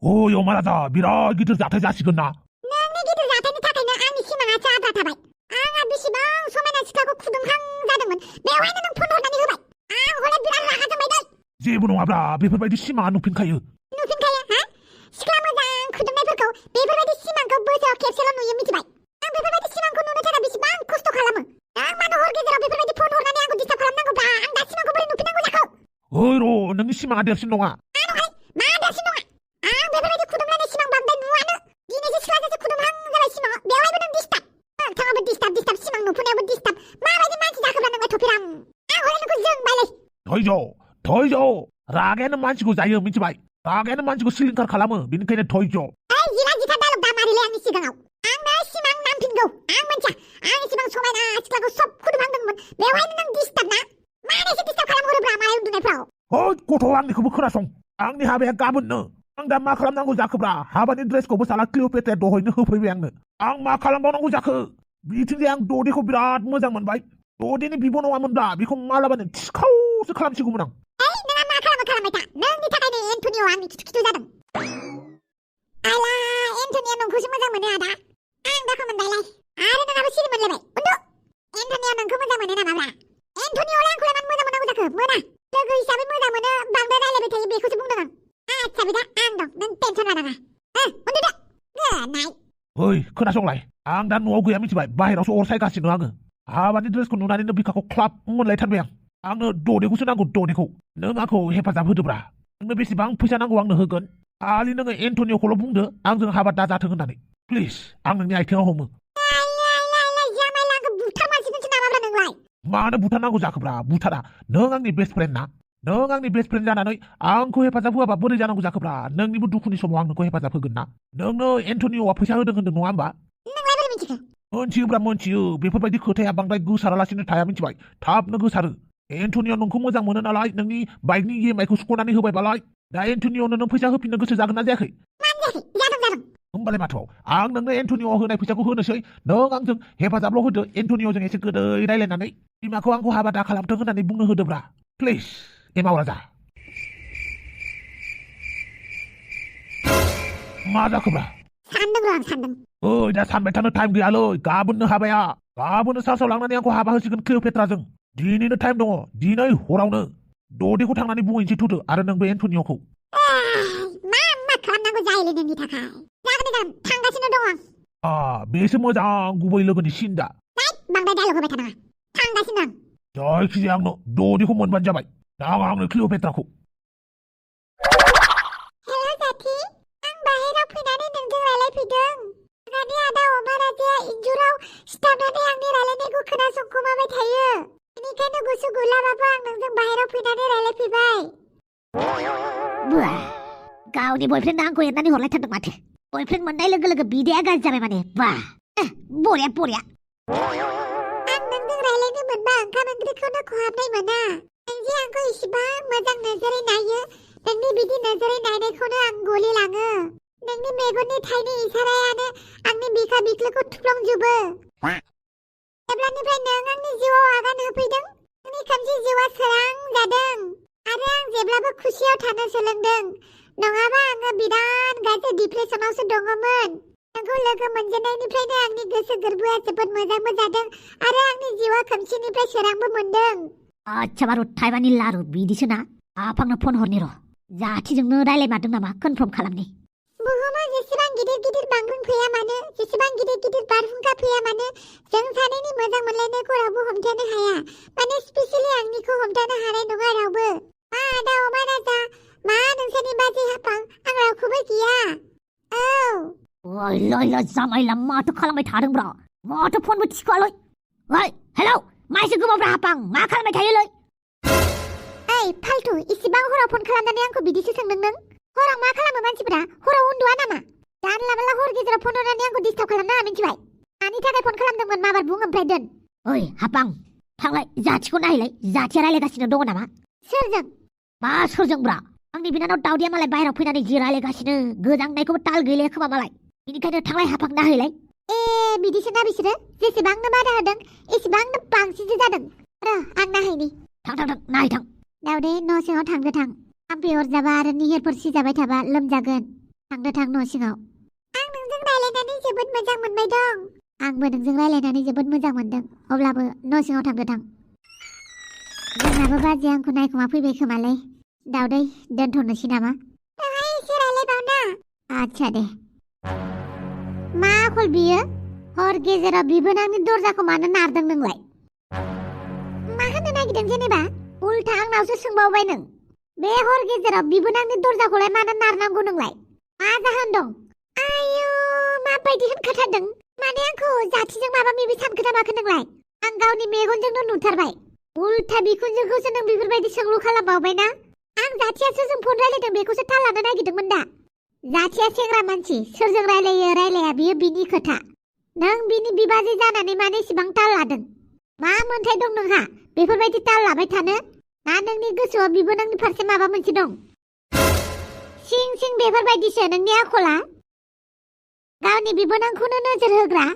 말하자. 미라 기들 자태 자식은나. नोंनि गिदिर जाथायनि थाखायनो आंनि सिमाङा आद्रा थाबाय। आंहा बेसेबां समायना सिख्लाखौ खुदुमहां जादोंमोन। बेवहायनो नों फन हरनानै होबाय। आं हले बिराद रागा जोंबाय दै। जेबो नङाब्रा बेफोरबायदि सिमाङा नुफिनखायो। नुफिनखायो हा? सिख्ला मोजां खुदुमनायफोरखौ बेफोरबायदि सिमांखौ बोसोराव खेबसेल' नुयो मिथिबाय। आं बेफोरबायदि सिमांखौ नुनो थाखाय बेसेबां खस्थ' खालामो। आं मानो हर गेजेराव बेफोरबायदि फन हरनानै आंखौ डिस्टार्ब खालामनांगौब्रा? आं दा सिमांखौ बोरै नुफिननांगौ जाखो? नोंनि सिमाङा देरसिन नङा। मा देरसिन नङा? आं बेफोरबायदि खुदुमलायनाय सिमां बांद्राय नुवानो। दिनैसो सिख्लाजोंसो खुदुमहां जाबाय सिमाङाव। बेवहायबो नों डिस्टार्ब। नोंथाङाबो डिस्टार्ब सिमां नुफुनायावबो डिस्टार्ब। माबायदि मानसि जाखोब्रा नोंलाय थफिराम? आं हले नोंखौ जोंबायलै। धैर्य रागायानो मानसिखौ जायो मिथिबाय। रागायानो मानसिखौ सिलिंखार खालामो। बेनिखायनो धैर्य। जिला जिथा डायलग दा मारिलै आंनि सिगाङाव। आंनो सिमां नांफिनगौ। आं मोनथिया। आं इसेबां समायना सिख्लाखौ सब खुदुमहांदोंमोन। बेवहायनो नों डिस्टार्ब ना? मानो एसे डिस्टार्ब खालामहरोब्रा मालाय उन्दुनायफ्राव? गथ' आंनिखौबो खोनासं। आंनि हाबाया गाबोननो। आं दा मा खालामनांगौ जाखोब्रा? हाबानि ड्रेसखौबो साला क्लिअपेट्राया दहायनो होफैबाय आंनो। आं मा खालामबावनांगौ जाखो? बिथिंजाय आं ददेखौ बिराद मोजां मोनबाय। ददेनि बिब' नङामोनब्रा बेखौ मालाबानो थिखावसो खालामसिगौमोन आं। नोंहा मा खालामबाय था? नोंनि थाखायनो एन्टनिअ आंनि खिथु जादों। आला एन्टनिया नोंखौसो मोजां मोनो आदा। आं दाखौ मोनबायलाय। आरो नोंहाबो सिरि मोनलायबाय। उन्दु। एन्टनिया नोंखौ मोजां मोनो नामाब्रा? एन्टनियालाय आंखौलाय मानो मोजां मोननांगौ जाखो? मोना। लोगो हिसाबै मोजां मोनो बांद्राय रायलायबाय थायो बेखौसो बुंदों आं। आच्छा बिदा आं दं। नों टेनसन लानाङा। उन्दुदो। गुड खोनासंलाय। आं दा न'आव गैया मिथिबाय। बाहेरावसो अर सायगासिनो आङो। हाबानि ड्रेसखौ नुनानैनो बिखाखौ क्लाब मोनलायथारबाय आं। आंनो ददेखौसो नांगौ ददेखौ। नों आंखौ हेफाजाब होदोब्रा। नोंनो बेसेबां फैसा नांगौ आंनो होगोन। खालि नोङो एन्टनिअखौल' बुंदो आंजों हाबा दाजाथों होननानै। प्लिज आं नोंनि आथिङाव हमो। बुथार मानसिखौसो नामाब्रा नोंलाय? मानो बुथारनांगौ जाखोब्रा? बुथारा। नों आंनि बेस्ट फ्रेन्ड ना? नों आंनि बेस्ट फ्रेन्ड जानानै आंखौ हेफाजाब होआबा बोरै जानांगौ जाखोब्रा? नोंनिबो दुखुनि समाव आं नोंखौ हेफाजाब होगोन ना? नोंनो एन्टनिअआ फैसा होदों होनदों नङा होमबा? नोंलाय बोरै मिथिखो? मोनथियो। बेफोरबायदि खोथाया बांद्राय गोसारालासिनो थाया मिथिबाय। थाबनो गोसारो। एन्टनिअ नोंखौ मोजां मोनो नालाय नोंनि बाइकनि EMI खौ सुख'नानै होबायबालाय। दा एन्टनिअनो नों फैसा होफिननो गोसो जागोन ना जायाखै? जादों। होमबालाय माथोआव आं नोंनो एन्टनिअ होनाय फैसाखौ होनोसै। नों आंजों हेफाजाबल' होदो। एन्टनिअजों एसे गोदै रायलायनानै बिमाखौ आंखौ हाबा दा खालामथों होननानै बुंनो होदोब्रा। प्लिज एमाव राजा। मा जाखोब्रा? सानदों। दा सानबाय थानो टाइम गैयालै। गाबोननो हाबाया। गाबोननो सार्चआव लांनानै आंखौ हाबा होसिगोन क्लिअपेट्राजों। दिनैनो टाइम दङ। दिनै हरावनो ददेखौ थांनानै बुंहैनोसै थुदो आरो नोंबो एन्टनिअखौ। मा खालामनांगौ जायोलै नोंनि थाखाय? जागोन थांगासिनो दं आं। बेसो मोजां गुबै लोगोनि सिन दा। बांद्राय डायलग होबाय थानाङा। थांगासिनो आं। जायखिजाया आंनो ददेखौ मोनबानो जाबाय। नाङा आंनो क्लिअपेट्राखौ। हेल' जाथि, आं बाहेराव फैनानै नोंजों रायलायफैदों। जोंहानि आदा अमा राजाया इन्जुराव सिथाबनानै आंनि रायलायनायखौ खोनासंखोमाबाय थायो। बेनिखायनो गुसु गुलाबाबो आं नोंजों बाहेराव फैनानै रायलायफैबाय। गावनि बयफ्रेन्डआ आंखौ एरनानै हरलायथारदों माथो। बयफ्रेन्ड मोननाय लोगो लोगो बिदाया गाज्रि जाबाय माने। बरिया। आं नोंजों रायलायनो मोनबा ओंखाम ओंख्रिखौनो खहाबनाय मोना। नों जे आंखौ इसिबां मोजां नोजोरै नायो, नोंनि बिदि नोजोरै नायनायखौनो आं गलिलाङो। नोंनि मेगननि थाइनै इसारायानो आंनि बिखा बिख्लोखौ थुफ्लंजोबो। जेब्लानिफ्राय नों आंनि जिउआव आगान होफैदों, आंनि खोमसि जिउआ सोरां जादों आरो आं जेब्लाबो खुसियाव थानो सोलोंदों। नङाबा आङो बिराद गाज्रि डिप्रेसनावसो दङमोन। नोंखौ लोगो मोनजेननायनिफ्रायनो आंनि गोसो गोरबोआ जोबोद मोजांबो जादों आरो आंनि जिउआ खोमसिनिफ्राय सोरांबो मोनदों। आच्छा बारु थाइबानि लारु बिदिसो ना? आफांनो फन हरनि र'। जाथिजोंनो रायलायमारदों नामा कनफार्म खालामनि। बुहुमा जेसेबां गिदिर बांग्रिं फैया मानो, जेसेबां गिदिर बारहुंखा फैया मानो, जों सानैनि मोजां मोनलायनायखौ रावबो हमथानो हाया। माने स्पेसियेलि आंनिखौ हमथानो हानाय नङा रावबो। मा आदा अमा राजा, मा नोंसोरनि बाजै हाफां, आं रावखौबो गिया। लय जामायला माथो खालामबाय थादोंब्रा? माथो फनबो थिखोआलै? हेलौ मा एसे गोबावब्रा हाफां? मा खालामबाय थायोलै? ओइ फाल्थु, इसिबां हराव फन खालामनानै आंखौ बिदिसो सोंदों नों? हराव मा खालामो मानसिफोरा? हराव उन्दुआ नामा? जानला मानला हर गेजेराव फन हरनानै आंखौ डिस्टार्ब खालामनाङा मिथिबाय? मानि थाखाय फन खालामदोंमोन माबार बुं ओमफ्राय दोन। ओइ हाफां, थांलाय जाथिखौ नायलाय। जाथिया रायलायगासिनो दङ नामा? सोरजों? मा सोरजोंब्रा? आंनि बिनानाव दाउदैया मालाय बाहेराव फैनानै जि रायलायगासिनो, गोजांनायखौबो ताल गैलाया खोमा मालाय। बेनिखायनो थांलाय हाफां नायहैलाय। बिदिसो ना बिसोरो? जेसेबांनो बादा होदों एसेबांनो बांसिनसो जादों। आं नायहैनि। थां नायहै थां। दाउदै न' सिङाव थांदो थां। थाम्फै अरजाबा आरो निहेरफोर सिजाबाय थाबा लोमजागोन। थांनो थां न' सिङाव आं नोंजों रायलायनानै जोबोद मोजां मोनबाय दं आंबो नोंजों रायलायनानै जोबोद मोजां मोनदों अब्लाबो न' सिङाव थांदो थां जोंनाबो बाजैया आंखौ नायखोमा फैबाय खोमालै दावदै दोनथ'नोसै नामा दाहाय एसे रायलायबावना आच्छा दे मा आखल बियो हर गेजेराव बिबोनांनि दरजाखौ मानो नारदों नोंलाय मा होननो नागिरदों जेनेबा उल्था आंनावसो सोंबावबाय नों बे हर गेजेराव बिबोनांनि दरजाखौलाय मानो नारनांगौ नोंलाय मा जाहोन दं आयु माबायदि होनखाथारदों माने आंखौ जाथिजों माबा माबि सानखो नामाखो नोंलाय आं गावनि मेगनजोंनो नुथारबाय उल्था बिखुनजोखौसो नों बेफोरबायदि सोंलु खालामबावबाय ना आं जाथियासो जों फन रायलायदों बेखौसो थाल लानो नागिरदोंमोन दा जाथिया सेंग्रा मानसि सोरजों रायलायो रायलाया बियो बिनि खोथा नों बिनि बिबाजै जानानै मानो इसेबां ताल लादों मा मोन्थाय दं नोंहा बेफोरबायदि ताल लाबाय थानो ना नोंनि गोसोआव बिबोनांनि फारसे माबा मोनसे दं सिं सिं बेफोरबायदिसो नोंनि आखला गावनि बिबोनांखौनो नोजोर होग्रा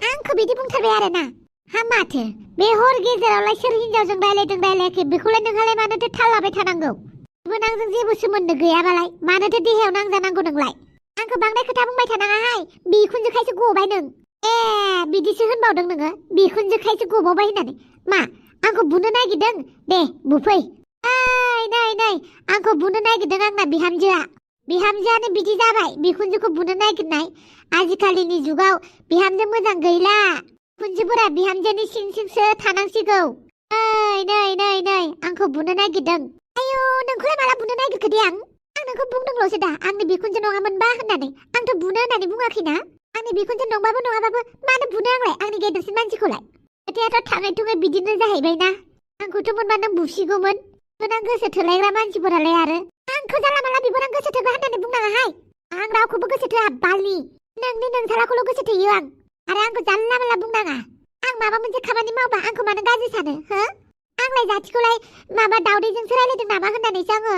आंखौ बिदि बुंथारबाय आरोना हा माथो बे हर गेजेरावलाय सोर हिनजावजों रायलायदों रायलायाखै बेखौलाय नोंहालाय मानोथो थाल लाबाय थानांगौ बिबोनांजों जेबो सोमोन्दो गैयाबालाय मानोथो देहायाव नांजानांगौ नोंलाय आंखौ बांद्राय खोथा बुंबाय थानाङाहाय बिखुनजोखायसो गबाय नों ए बिदिसो होनबावदों नोङो बिखुनजोखायसो गबावबाय होननानै मा आंखौ बुनो नागिरदों दे बुफै नै आंखौ बुनो नागिरदों आंना बिहामजोआनो बिदि जाबाय बिखुनजोखौ बुनो नागिरनाय आजिखालिनि जुगाव बिहामजो मोजां गैला बिखुनजोफोरा बिहामजोनि सिं सिंसो थानांसिगौ नै आंखौ बुनो नागिरदों आयु नोंखौलाय माला बुनो नागिरखो दे आं नोंखौ बुंदोंल'सो दा आंनि बिखुनजो नङामोनबा होननानै आंथ' बुनो होननानै बुङाखैना आंनि बिखुनजो नंबाबो नङाबाबो मानो बुनो आंलाय आंनि गेदेरसिन मानसिखौलाय खोथायाथ' थाङै थुङै बिदिनो जाहैबायना आंखौथ' मोनबा नों बुसिगौमोन बिबोनां गोसो थोलायग्रा मानसिफोरालाय आरो आंखौ जानला माला बिबोनां गोसो थोग्रा होननानै बुंनाङाहाय आं रावखौबो गोसो थोआ बालनि नोंसाराखौल' गोसो थोयो आं आरो आंखौ जानला माला बुंनाङा आं माबा मोनसे खामानि मावबा आंखौ मानो गाज्रि सानो हो आंलाय जाथिखौलाय माबा दावदैजोंसो रायलायदों नामा होननानैसो आङो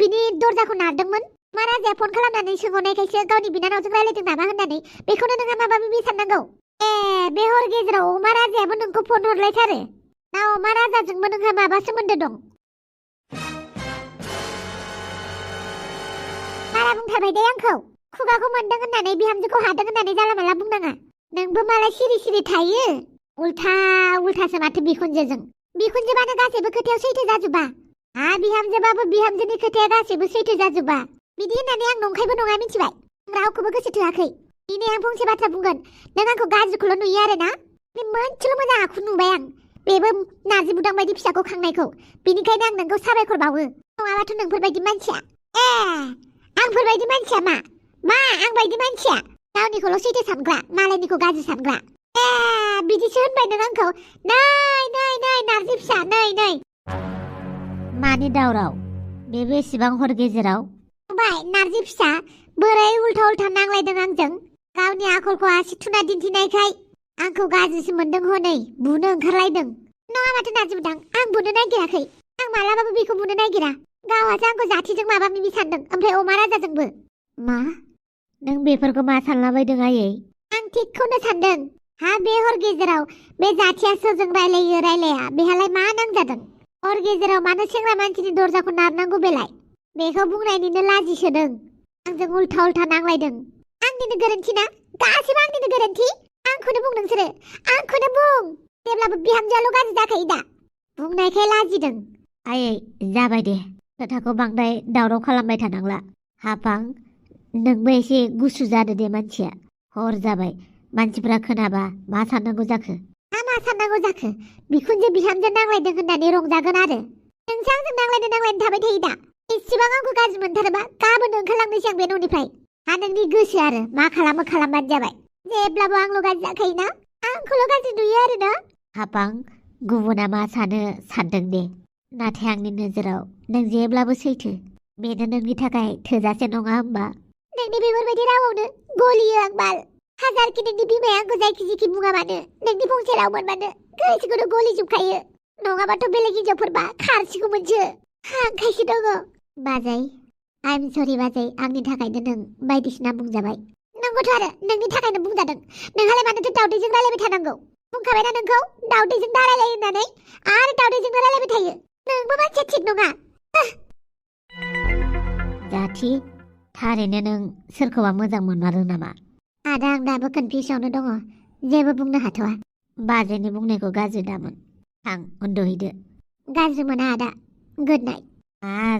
बिनि दरजाखौ नारदोंमोन मा राजाया फन खालामनानै सोंहरनायखायसो गावनि बिनानावजों रायलायदों नामा होननानै बेखौनो नोंहा माबा माबि साननांगौ ए बे हर गेजेराव अमा राजायाबो नोंखौ फन हरलायथारो ना अमा राजाजोंबो नोंहा माबा सोमोन्दो दं बारा बुंथारबाय दे आंखौ खुगाखौ मोनदों होननानै बिहामजोखौ हादों होननानै जानला माला बुंनाङा नोंबो मालाय सिरि सिरि थायो उल्थासो माथो बिखुनजोबानो गासैबो खोथायाव सैथो जाजोबा बिहामजोबाबो बिहामजोनि खोथाया गासैबो सैथो जाजोबा बिदि होननानै आं नंखायबो नङा मिथिबाय आं रावखौबो गोसो थोआखै दिनै आं फंसे बाथ्रा बुंगोन नों आंखौ गाज्रिखौल' नुयो आरोना मोनसेल' मोजां आखु नुबाय आं बेबो नारजि बुदां बायदि फिसाखौ खांनायखौ बेनिखायनो आं नोंखौ साबायखर बावो नङाबाथ' नोंफोरबायदि मानसिया आंफोरबायदि मानसिया मा आं बायदि मानसिया गावनिखौल' सैथो सानग्रा मालायनिखौ गाज्रि सानग्रा बिदिसो होनबाय नों आंखौ नै नारजि फिसा नै मानि दावराव बे बेसेबां हर गेजेराव बाय नारजि फिसा बोरै उल्था नांलायदों आंजों गावनि आखलखौ आसि थुना दिन्थिनायखाय आंखौ गाज्रिसो मोनदों हनै बुनो ओंखारलायदों नङा माथो नारजि बुदां आं बुनो नागिराखै आं मालाबाबो बेखौ बुनो नागिरा गावहासो आंखौ जाथिजों माबा माबि सानदों ओमफ्राय अमा राजाजोंबो मा नों बेफोरखौ मा सानलाबायदों आयै आं थिगखौनो सानदों बे हर गेजेराव बे जाथिया सोरजों रायलायो रायलाया बेहालाय मा नांजादों हर गेजेराव मानो सेंग्रा मानसिनि दरजाखौ नारनांगौ बेलाय बेखौ बुंनायनिनो लाजिसोदों आंजों उल्था नांलायदों आंनिनो गोरोन्थि ना गासिबो आंनिनो गोरोन्थि आंखौनो बुं नोंसोरो आंखौनो बुं जेब्लाबो बिहामजोआल' गाज्रि जाखायो दा बुंनायखाय लाजिदों आयै जाबाय दे खोथाखौ बांद्राय दावराव खालामबाय थानांला हाफां नोंबो एसे गुसु जादो दे मानसिया हर जाबाय मानसिफ्रा खोनाबा मा साननांगौ जाखो मा साननांगौ जाखो बिखुनजो बिहामजो नांलायदों होननानै रंजागोन आरो नोंसो आंजों नांलायनो थाबाय थायो दा एसेबां आंखौ गाज्रि मोनथारोबा गाबोन ओंखारलांनोसै आं बे न'निफ्राय नोंनि गोसो आरो मा खालामो खालामबानो जाबाय जेब्लाबो आंल' गाज्रि जाखायोना आंखौल' गाज्रि नुयो आरोना हाफां गुबुना मा सानो सानदों दे नाथाय आंनि नोजोराव नों जेब्लाबो सैथो बेनो नोंनि थाखाय थोजासे नङा होमबा नोंनि बेफोरबायदि रावावनो गलियो आं बाल हाजारखि नोंनि बिमाया आंखौ जायखि जिखि बुङा मानो नोंनि फंसे राव मोनबानो गोसोखौनो गलिजोबखायो नङाबाथ' बेलेग हिनजावफोरबा खारसिगौमोनसो हांखायसो दङ बाजै आइ एम सरि बाजै आंनि थाखायनो नों बायदिसिना बुंजाबाय नंगौथ' आरो नोंनि थाखायनो बुंजादों नोंहालाय मानोथो दावदैजों रायलायबाय थानांगौ बुंखाबायना नोंखौ दावदैजों दा रायलाय होननानै आरो दावदैजोंनो रायलायबाय थायो नोंबो मानसिया थिग नङा जाथि थारैनो नों सोरखौबा मोजां मोनमारो नामा? आदा आं दाबो कनफिउसआवनो दङ जेबो बुंनो हाथ'वा बाजैनि बुंनायखौ गाज्रि दामोन थां उन्दुहैदो गाज्रि मोना आदा गुड नाइट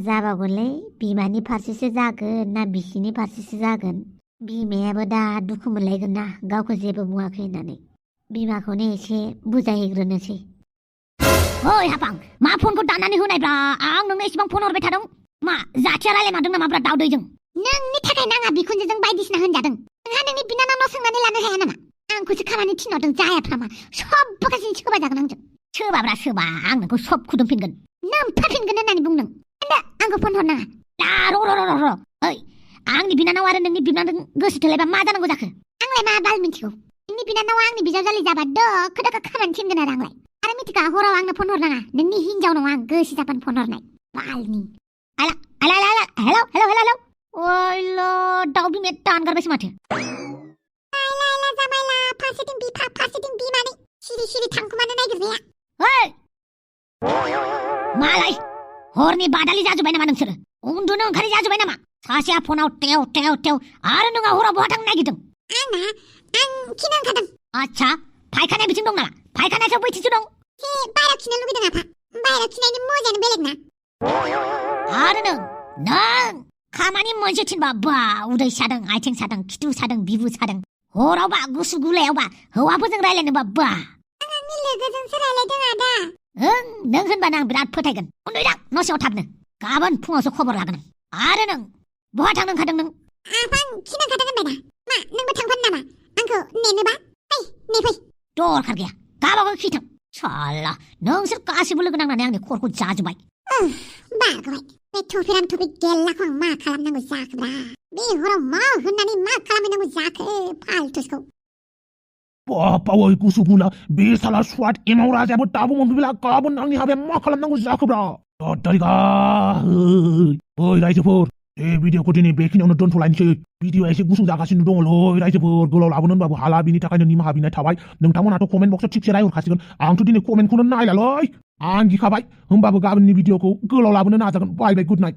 जाबावगोनलै बिमानि फारसेसो जागोन ना बिसिनि फारसेसो जागोन बिमायाबो दा दुखु मोनलायगोन ना गावखौ जेबो बुङाखै होननानै बिमाखौनो एसे बुजायहैग्रोनोसै ओइ हापां मा फनखौ दाननानै होनायब्रा आं नोंनो एसेबां फन हरबाय थादों मा जाथिया रायलायमारदों नामाब्रा दावदैजों नोंनि थाखाय नाङा बिखुनजोजों बायदिसिना होनजादों नोंहा नोंनि बिनानावनाव सोंनानै लानो हाया नामा आंखौसो खामानि थिनहरदों जायाफ्रामा सबबो गासैनो सोबाजागोन आंजों सोबाब्रा सोबा आं नोंखौ सब खुदुमफिनगोन नामफाफिनगोन होननानै बुंदों आंखौ फन हरनाङा र' ओइ आंनि बिनानाव आरो नोंनि बिनानाव गोसो थोलायबा मा जानांगौ जाखो आंलाय मा बाल मिथिगौ नोंनि बिनानावा आंनि बिजावजालि जाबा दोखो दोखो खामानि थिनगोन आरो मिथिखा हराव आंनो फन हरनाङा नोंनि हिनजाव नङा आं गोसो जाबानो फन हरनाय बालनि हेलौ ओइल दाउ बिमाया दानगारबायसो माथो जामायला फारसेथिं बिफा फारसेथिं बिमानि सिरि सिरि थांखुमानो नागिरनाया ओइ मालाय हरनि बादालि जाजोब्बाय नामा नोंसोरो उन्दुनो ओंखारि जाजोब्बाय नामा सासेया फनाव टेव आरो नोंहा हराव बहा थांनो नागिरदों आं खिनो ओंखारदों आच्छा फायखानाया बिथिं दं नामा फायखानायासो बैथिंसो दं बायराव खिनो लुगैदों आफा बायराव खिनायनि मजायानो बेलेग ना आरो नों खामानि मोनसे थिनबा बा उदै सादों आथिं सादों खिथु सादों बिबु सादों हरावबा गुसु गुलायावबा हौवाफोरजों रायलायनोबा बा आंनि लोगोजोंसो रायलायदों आदा नों होनबानो आं बिराद फोथायगोन उन्दुदां न' सिङाव थाबनो गाबोन फुङावसो खबर लागोन आरो नों बहा थांनो ओंखारदों नों आफा खिनो ओंखारदों होनबाय दा मा नोंबो थांफानो नामा आंखौ नेनोबा फै नेफै दरखार गैया गाबागाव खिथां साला नोंसोर गासिबो लोगो नांनानै आंनि खरखौ जाजोब्बाय बारगबाय बे थुफेराम थुफि गेल्लाखौ आं मा खालामनांगौ जाखोब्रा बे हराव मा होननानै मा खालामनांगौ जाखो फालथुसखौ बापावै गुसु गुला बे साला स्वाट एमाव राजायाबो दाबो मोनफैब्ला गाबोन आंनि हाबाया मा खालामनांगौ जाखोब्रा दारिगा ओइ रायजोफोर बे भिडिअखौ दिनै बेखिनियावनो दोनथ'लायनोसै भिडिअआ एसे गुसुं जागासिनो दङलै रायजोफोर गोलाव लाबोनो होनबाबो हाला बिनि थाखायनो निमाहा बिनाय थाबाय नोंथांमोनाथ' कमेन्ट बक्सआव थिगसे रायहरखासिगोन आंथ' दिनै कमेन्टखौनो नायलालै आं गिखाबाय होमबाबो गाबोननि भिडिअखौ गोलाव लाबोनो नाजागोन बाय गुड नाइट